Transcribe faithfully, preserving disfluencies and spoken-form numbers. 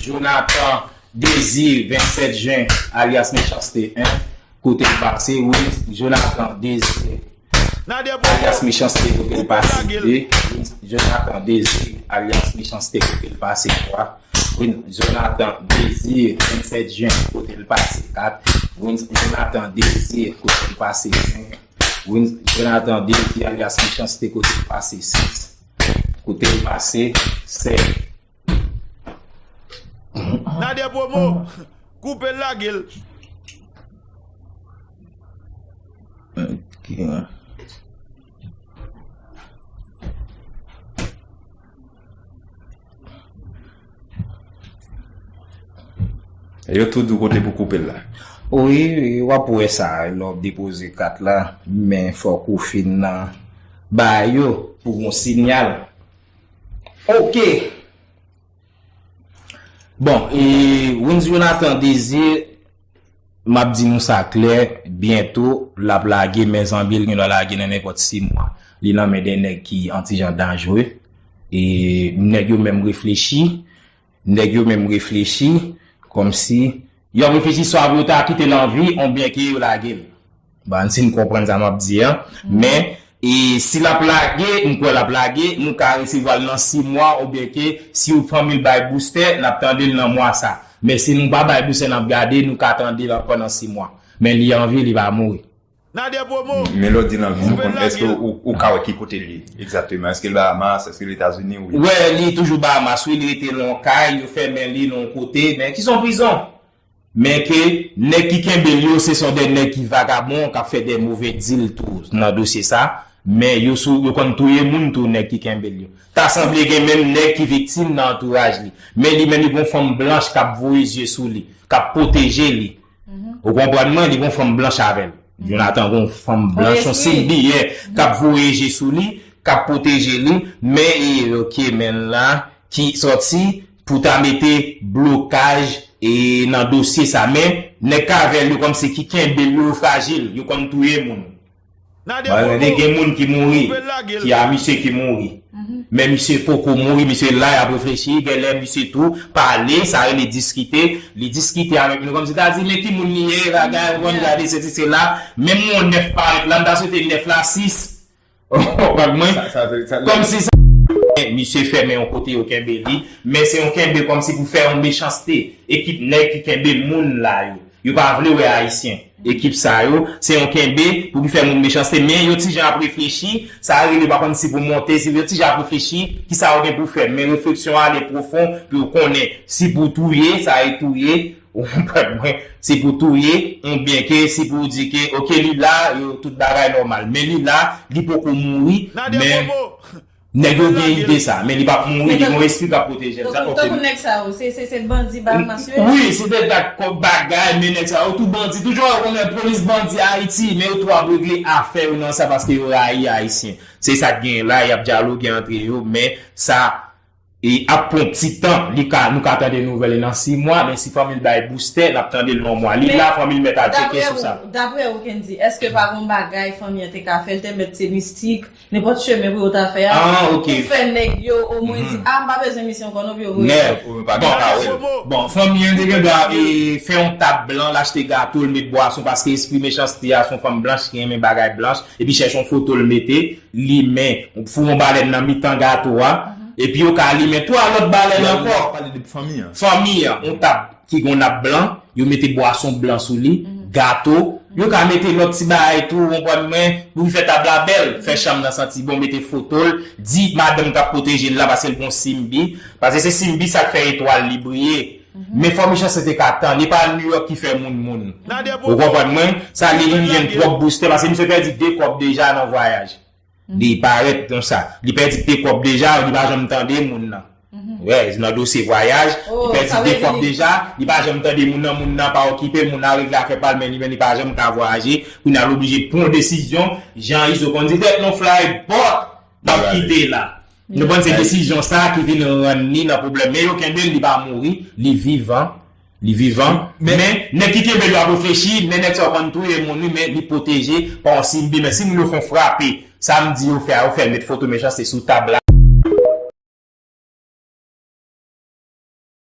Jonathan Désir, vennsèt jen, alyas Mechanste en, kote l pase, Wins Jonathan Désir, alyas Mechanste, kote l pase de, Wins Jonathan Désir, alyas Mechanste, kote l pase twa, Wins Jonathan Désir, vennsèt jen, kote l pase kat, Wins Jonathan Désir, kote l pase senk, Wins Jonathan Désir, alyas Mechanste, kote l pase sis, kote l pase sèt. Nadè Promo, koupe l, lage l. Ok. Yo tou di w kote pou koupe l la. Wi, w ap wè sa lè w ap depoze kat la, men fòk ou fin nan bay yo pou gon sinyal. Ok. Bon, e Wins Jonathan Désir, m ap di nou sa klè, byento l ap lage, men zanmi l gen dwa lage nan nenpòt sis mwa. Li nan men de nèg ki yon ti jan danjre. E nèg yo menm reflechi, nèg yo menm reflechi, kòmsi yo ap reflechi swa pou yo ta kite l anvi, oubyen ke yo lage l. Bon, si n konprann sa m ap di an. Men, e si l ap lage, m kwè l ap lage, nou ka resevwa l nan sis mwa, oubyen ke si fanmi l bay boustè, n ap tande l nan mwa sa. Men si nou pa bay boustè, n ap gade, nou ka tande l ankò nan sis mwa. Men li anvi, li pa mouri. Nadè Promo, Men lè w di l anvi, nou konn, èske ou, ou ka wè ki kote l ye egzakteman? Èske l Bahamas? Èske l Etazini? Ou Wè, li toujou Bahamas, wi, li rete nan yon kay, yo fèmen li nan yon kote, men ki se yon prizon. Men ke nèg ki kenbe l yo, se se yon de nèg ki vagabon, k ap fè de move dil tou nan dosye sa. Men yo sou, yo konn touye moun tou, nèg ki kenbe l yo. Ta sanble gen menm nèg ki viktim nan antouraj li. Men li menm li gon fanm blanch k ap voye zye sou li, k ap pwoteje li. Ou konprann mwen, li gon fanm blanch avè l. Jonathan gon fanm blanch, yon simbi, yeah, k ap voye je sou li, k ap pwoteje li, men e ok, men la ki sòti pou ta mete blokaj e nan dosye sa. Men nèg k avè l yo kòmsi ki kenbe l yo, yo frajil, yo konn touye moun. Malande gen moun ki mouri, ki a misye ki mouri. Men misye poko mouri, misye la, y ap reflechi, genlè misye tou pale, sa rele diskite, li diskite avèk nou kòmsi ta di men ki moun li ye, bagay, ou konn gade sesi sela, menm yon nèf parèt la, m ta swete nèf la sis. Ou konprann mwen? Kòmsi sa. Misye fèmen yon kote yo kenbe li, men se yon kenbe kòmsi pou fè yon mechanste. Ekip nèg ki kenbe moun la yo. Yo pa vle wè Ayisyen. Ekip sa yo, se yon kenbe pou ki fè moun mechanste, men yo ti jan ap reflechi, sa rele pa konn si pou monte, si yo ti jan ap reflechi, kisa yo gen pou fè, men refleksyon ale pwofon pou yo konnen si pou touye, sa e touye, ou konprann mwen, si pou touye, oubyen ke si pou di ke, ok, li la, yo, tout bagay nòmal, men li la, li poko mouri, men. Nèg yo gen ide sa, men li p ap mouri, li gon espri k ap pwoteje l. Sa, ok. Tankou nèg sa yo, se se se bandi Bahamas yo ye? Wi, se de dat kòb bagay, men nèg sa yo tou bandi. Toujou wè konnen polis bandi Ayiti, men yo tou ap regle afè yo nan sa paske yo rayi Ayisyen. Se sa k genyen la, y ap dyaloge antre yo, men sa e ap pran ti tan, li ka, nou ka tande nouvèl li nan sis mwa, men si fanmi l bay boustè, n ap tande l nan yon mwa. Li la, fanmi l mèt al tcheke sou sa. Daprè ou, Kendy, èske pa gon bagay fanmi an te ka fè, l te mèt se mistik, nenpòt chemen pou yo ta fè a, pou fè nèg yo omwen di, a, m pa bezwen misye ankò non pou yo voye. Nèg, bon, bon, fanmi an te gen dwa e fè yon tab blan, l achte gato, l met bwason, paske espri mechanste a, se yon fanm blanch ki renmen bagay blanch, epi chèche yon foto l mete, limen, foure yon balèn nan mitan gato a, epi yo ka limen twa lòt balèn ankò. Fanmi an. Fanmi an, yon tab ki gen yon nap blan, yo mete bwason blan sou li, gato, yo ka mete lòt ti bagay tou, ou konprann mwen, pou fè tab la bèl, fè chanm nan santi bon, mete foto l, di madanm k ap pwoteje l la, paske l gon simbi, paske se simbi sa k fè etwal li briye. Men fò mechanste te ka tann, e pa New York ki fè moun moun. Ou konprann mwen? Sa li, li jwenn twòp boustè, paske misye pèdi de kòb deja nan vwayaj. Li parèt konsa. Li pèdi de kòb deja, li pa janm tande moun nan. Wè, nan dosye vwayaj, li pèdi de kòb deja, li pa janm tande moun nan, moun nan pa okipe l, moun nan regle afè pa l, men li menm li pa janm ka vwayaje, kounye a l oblije pran yon desizyon, jan Izo konn di tèt nou fly, bòt, m ap kite la. Nou konn se desizyon sa ki vin rann li nan pwoblèm, men yo kenbe l, li pa mouri, li vivan. Li vivan. Men, men nèg ki kenbe l yo ap reflechi, men nèg sa yo konn touye moun wi, men li pwoteje pa yon simbi, men si moun yo fè yon frape, sa m di yo fè a, yo fè l met foto mechanste sou tab la.